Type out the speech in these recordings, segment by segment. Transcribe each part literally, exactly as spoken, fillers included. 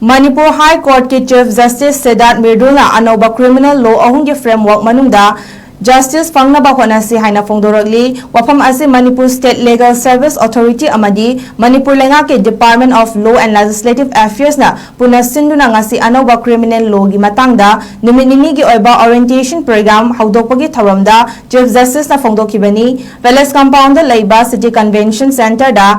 Manipur high ꯀꯣꯔꯠꯀꯤ chief justice Siddharth ꯃꯤꯔꯗꯨꯜꯅ ꯑꯅꯧꯕ ꯀ꯭ꯔꯤꯃꯤꯅꯦꯜ ꯂꯣ ꯑꯍꯨꯝꯒꯤ ꯐ꯭ꯔꯦꯝꯋꯥꯔꯛ ꯃꯅꯨꯡꯗ ꯖꯁꯇꯤꯁ ꯐꯪꯅꯕ ꯍꯣꯠꯅꯁꯤ ꯍꯥꯏꯅ ꯐꯣꯡꯗꯣꯔꯛꯂꯤ꯫ ꯋꯥꯐꯝ ꯑꯁꯤ Manipur state legal service authority ꯑꯃꯗꯤ ꯃꯅꯤꯄꯨꯔ ꯂꯩꯉꯥꯛꯀꯤ department of law and legislative ꯑꯦꯐꯤꯌꯔꯁꯅ ꯄꯨꯟꯅ ꯁꯤꯟꯗꯨꯅ ꯉꯁꯤ ꯑꯅꯧꯕ ꯀ꯭ꯔꯤꯃꯤꯅꯦꯜ ꯂꯣꯒꯤ ꯃꯇꯥꯡꯗ ꯅꯨꯃꯤꯠ ꯅꯤꯅꯤꯒꯤ ꯑꯣꯏꯕ ꯑꯣꯔꯤꯌꯦꯟꯇꯦꯁꯟ ꯄ꯭ꯔꯣꯒ꯭ꯔꯥꯝ ꯍꯧꯗꯣꯛꯄꯒꯤ ꯊꯧꯔꯝꯗ ꯆꯤꯐ ꯖꯁꯇꯤꯁꯅ ꯐꯣꯡꯗꯣꯛꯈꯤꯕꯅꯤ꯫ ꯄꯦꯂꯦꯁ ꯀꯝꯄꯥꯎꯟꯗ ꯂꯩꯕ ꯁꯤꯇꯤ ꯀꯟꯚꯦꯟꯁꯟ ꯁꯦꯟꯇꯔꯗ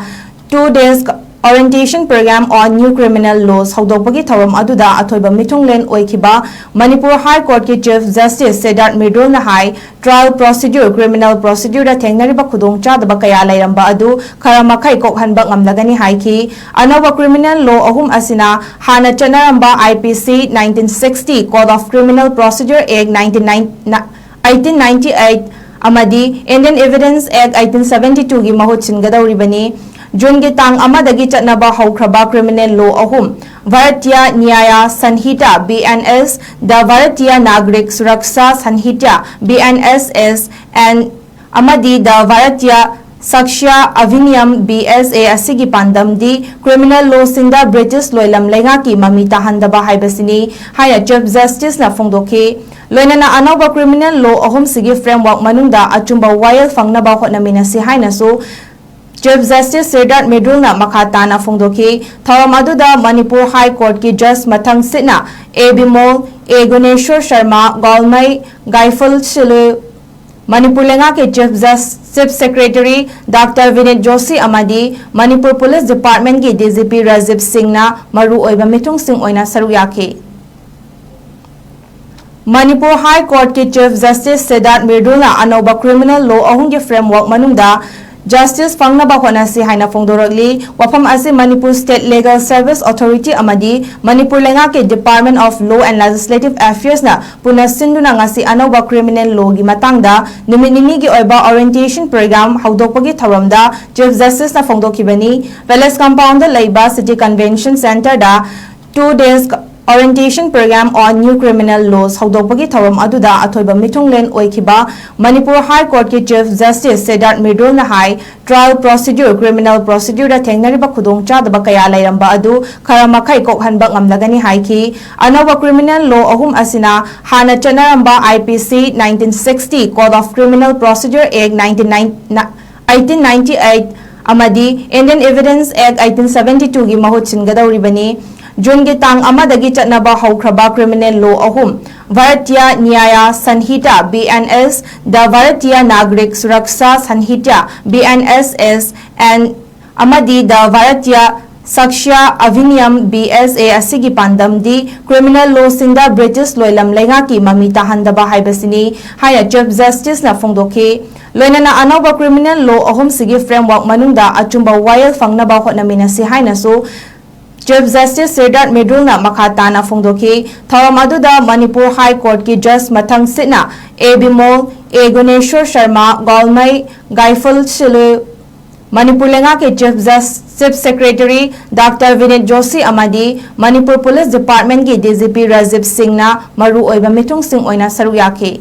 two days orientation program on new criminal laws ꯍꯧꯗꯣꯛꯄꯒꯤ ꯊꯧꯔꯝ ꯑꯗꯨꯗ ꯑꯊꯣꯏꯕ ꯃꯤꯊꯨꯡꯂꯦꯟ ꯑꯣꯏꯈꯤꯕ ꯃꯅꯤꯄꯨꯔ ꯍꯥꯏ ꯀꯣꯔꯠꯀꯤ ꯆꯤꯐ ꯖꯁꯇꯤꯁ ꯁꯤꯗꯥꯔꯊ ꯃꯤꯔꯗꯨꯜꯅ ꯍꯥꯏ, ꯇ꯭ꯔꯥꯌꯦꯜ ꯄ꯭ꯔꯣꯁꯤꯗ꯭ꯌꯨꯔ, ꯀ꯭ꯔꯤꯃꯤꯅꯦꯜ ꯄ꯭ꯔꯣꯁꯤꯗ꯭ꯌꯨꯔꯗ ꯊꯦꯡꯅꯔꯤꯕ ꯈꯨꯗꯣꯡꯆꯥꯗꯕ ꯀꯌꯥ ꯂꯩꯔꯝꯕ ꯑꯗꯨ ꯈꯔ ꯃꯈꯩ ꯀꯣꯛꯍꯟꯕ ꯉꯝꯂꯒꯅꯤ ꯍꯥꯏꯈꯤ꯫ ꯑꯅꯧꯕ ꯀ꯭ꯔꯤꯃꯤꯅꯦꯜ ꯂꯣ ꯑꯍꯨꯝ ꯑꯁꯤꯅ ꯍꯥꯟꯅ ꯆꯠꯅꯔꯝꯕ I P C nineteen sixty, Code of Criminal Procedure Act nineteen eighteen ninety-eight ꯑꯃꯗꯤ Indian Evidence Act eighteen seventy-two ꯒꯤ ꯃꯍꯨꯠ ꯁꯤꯟꯒꯗꯧꯔꯤꯕꯅꯤ꯫ ꯖꯨꯟꯒꯤ ꯇꯥꯡ ꯑꯃꯗꯒꯤ ꯆꯠꯅꯕ ꯍꯧꯈ꯭ꯔꯕ ꯀ꯭ꯔꯤꯃꯤꯅꯦꯜ ꯂꯣ ꯑꯍꯨꯝ, Bharatiya ꯅ꯭ꯌꯥꯌ ꯁꯟꯍꯤꯇꯥ, B N S, The Bharatiya Nagarik Suraksha Sanhita, B N S S, and ꯑꯃꯗꯤ The Bharatiya Sakshya Adhiniyam, B S A, ꯑꯁꯤꯒꯤ ꯄꯥꯟꯗꯝꯗꯤ ꯀ꯭ꯔꯤꯃꯤꯅꯦꯜ ꯂꯣꯁꯤꯡꯗ ꯕ꯭ꯔꯤꯇꯤꯁ ꯂꯣꯏꯂꯝ ꯂꯩꯉꯥꯛꯀꯤ ꯃꯃꯤ ꯇꯥꯍꯟꯗꯕ ꯍꯥꯏꯕꯁꯤꯅꯤ ꯍꯥꯏꯅ ꯆꯤꯐ ꯖꯁꯇꯤꯁꯅ ꯐꯣꯡꯗꯣꯛꯈꯤ꯫ ꯂꯣꯏꯅꯅ ꯑꯅꯧꯕ ꯀ꯭ꯔꯤꯃꯤꯅꯦꯜ ꯂꯣ ꯑꯍꯨꯝꯁꯤꯒꯤ ꯐ꯭ꯔꯦꯝꯋꯥꯔꯛ ꯃꯅꯨꯡꯗ ꯑꯆꯨꯝꯕ ꯋꯥꯌꯦꯜ ꯐꯪꯅꯕ ꯍꯣꯠꯅꯃꯤꯟꯅꯁꯤ ꯍꯥꯏꯅꯁꯨ ꯆꯤꯐ ꯖꯁꯇꯤꯁ ꯁꯤꯗꯥꯔꯊ ꯃꯤꯔꯗꯨꯜꯅ ꯃꯈꯥ ꯇꯥꯅ ꯐꯣꯡꯗꯣꯛꯈꯤ꯫ ꯊꯧꯔꯝ ꯑꯗꯨꯗ ꯃꯅꯤꯄꯨꯔ ꯍꯥꯏ ꯀꯣꯔꯠꯀꯤ ꯖꯁ ꯃꯊꯪ ꯁꯤꯠꯅ A ꯕꯤꯃꯣꯜ, A ꯒꯨꯅꯦꯁꯣꯔ ꯁꯔꯃ, ꯒꯣꯜꯃꯩ ꯒꯥꯏꯐꯜ ꯁꯤꯂꯨ, ꯃꯅꯤꯄꯨꯔ ꯂꯩꯉꯥꯛꯀꯤ ꯆꯤꯐ ꯖꯁ, chief secretary doctor Vineet Joshi ꯑꯃꯗꯤ ꯃꯅꯤꯄꯨꯔ ꯄꯨꯂꯤꯁ ꯗꯤꯄꯥꯔꯠꯃꯦꯟꯒꯤ D G P ꯔꯥꯖꯤꯕ ꯁꯤꯡꯅ ꯃꯔꯨ ꯑꯣꯏꯕ ꯃꯤꯊꯨꯡꯁꯤꯡ ꯑꯣꯏꯅ ꯁꯔꯨꯛ ꯌꯥꯈꯤ꯫ ꯃꯅꯤꯄꯨꯔ ꯍꯥꯏ ꯀꯣꯔꯠꯀꯤ ꯆꯤꯐ ꯖꯁꯇꯤꯁ ꯁꯤꯗꯥꯔꯊ ꯃꯤꯔꯗꯨꯜꯅ ꯑꯅꯧꯕ ꯀ꯭ꯔꯤꯃꯤꯅꯦꯜ ꯂꯣ ꯑꯍꯨꯝꯒꯤ ꯐ꯭ꯔꯦꯝꯋꯥꯔꯛ ꯃꯅꯨꯡꯗ ꯖꯁꯇꯤꯁ ꯐꯪꯅꯕ ꯍꯣꯠꯅꯁꯤ ꯍꯥꯏꯅ ꯐꯣꯡꯗꯣꯔꯛꯂꯤ꯫ ꯋꯥꯐꯝ ꯑꯁꯤ Manipur state legal service authority ꯑꯃꯗꯤ ꯃꯅꯤꯄꯨꯔ ꯂꯩꯉꯥꯛꯀꯤ department of law and legislative ꯑꯦꯐꯤꯌꯔꯁꯅ ꯄꯨꯟꯅ ꯁꯤꯟꯗꯨꯅ ꯉꯁꯤ ꯑꯅꯧꯕ ꯀ꯭ꯔꯤꯃꯤꯅꯦꯜ ꯂꯣꯒꯤ ꯃꯇꯥꯡꯗ ꯅꯨꯃꯤꯠ ꯅꯤꯅꯤꯒꯤ ꯑꯣꯏꯕ ꯑꯣꯔꯤꯌꯦꯟꯇꯦꯁꯟ ꯄ꯭ꯔꯣꯒ꯭ꯔꯥꯝ ꯍꯧꯗꯣꯛꯄꯒꯤ ꯊꯧꯔꯝꯗ ꯆꯤꯐ ꯖꯁꯇꯤꯁꯅ ꯐꯣꯡꯗꯣꯛꯈꯤꯕꯅꯤ꯫ ꯄꯦꯂꯦꯁ ꯀꯝꯄꯥꯎꯟꯗ ꯂꯩꯕ ꯁꯤꯇꯤ ꯀꯟꯚꯦꯟꯁꯟ ꯁꯦꯟꯇꯔꯗ two days Orientation Program on New Criminal Laws ꯍꯧꯗꯣꯛꯄꯒꯤ ꯊꯧꯔꯝ ꯑꯗꯨꯗ ꯑꯊꯣꯏꯕ ꯃꯤꯊꯨꯡꯂꯦꯟ ꯑꯣꯏꯈꯤꯕ ꯃꯅꯤꯄꯨꯔ High Courtꯀꯤ Chief Justice ꯁꯤꯗꯥꯔꯊ ꯃ꯭ꯔꯤꯗꯨꯜꯅ ꯍꯥꯏ, trial procedure, criminal procedureꯗ ꯊꯦꯡꯅꯔꯤꯕ ꯈꯨꯗꯣꯡꯆꯥꯗꯕ ꯀꯌꯥ ꯂꯩꯔꯝꯕ ꯑꯗꯨ ꯈꯔ ꯃꯈꯩ ꯀꯣꯛꯍꯟꯕ ꯉꯝꯂꯒꯅꯤ ꯍꯥꯏꯈꯤ꯫ ꯑꯅꯧꯕ criminal law ꯑꯍꯨꯝ ꯑꯁꯤꯅ ꯍꯥꯟꯅ ꯆꯠꯅꯔꯝꯕ I P C nineteen sixty, Code of Criminal Procedure Act nineteen ninety, eighteen ninety-eight ꯑꯃꯗꯤ Indian Evidence Act eighteen seventy-twoꯒꯤ ꯃꯍꯨꯠ ꯁꯤꯟꯒꯗꯧꯔꯤꯕꯅꯤ꯫ ꯖꯨꯟꯒꯤ ꯇꯥꯡ ꯑꯃꯗꯒꯤ ꯆꯠꯅꯕ ꯍꯧꯈ꯭ꯔꯕ criminal law ꯑꯍꯨꯝ, Bharatiya Nyaya Sanhita, B N S, the Bharatiya Nagarik Suraksha Sanhita, B N S S, and ꯑꯃꯗꯤ the Bharatiya Sakshya Adhiniyam, B S A, ꯑꯁꯤꯒꯤ ꯄꯥꯟꯗꯝꯗꯤ criminal lawꯁꯤꯡꯗ British ꯂꯣꯏꯂꯝ ꯂꯩꯉꯥꯛꯀꯤ ꯃꯃꯤ ꯇꯥꯍꯟꯗꯕ ꯍꯥꯏꯕꯁꯤꯅꯤ ꯍꯥꯏꯅ Chief Justiceꯅ ꯐꯣꯡꯗꯣꯛꯈꯤ꯫ ꯂꯣꯏꯅꯅ ꯑꯅꯧꯕ criminal law ꯑꯍꯨꯝꯁꯤꯒꯤ framework ꯃꯅꯨꯡꯗ ꯑꯆꯨꯝꯕ ꯋꯥꯌꯦꯜ ꯐꯪꯅꯕ ꯍꯣꯠꯅꯃꯤꯟꯅꯁꯤ ꯍꯥꯏꯅꯁꯨ Chief Justice ꯁꯤꯗꯥꯔꯊ ꯃ꯭ꯔꯤꯗꯨꯜꯅ ꯃꯈꯥ ꯇꯥꯅ ꯐꯣꯡꯗꯣꯛꯈꯤ꯫ ꯊꯧꯔꯝ ꯑꯗꯨꯗ ꯃꯅꯤꯄꯨꯔ High Courtꯀꯤ Judge ꯃꯊꯪ ꯁꯤꯠꯅ A Bimol, A Guneshwar Sharma, Golmay Gaiful Sulu, Manipur ꯂꯩꯉꯥꯛꯀꯤ Chief Justice, Chief Secretary Doctor Vinit Joshi ꯑꯃꯗꯤ Manipur Police Departmentꯀꯤ D G P Rajiv ꯁꯤꯡꯅ ꯃꯔꯨꯑꯣꯏꯕ ꯃꯤꯊꯨꯡꯁꯤꯡ ꯑꯣꯏꯅ ꯁꯔꯨꯛ ꯌꯥꯈꯤ꯫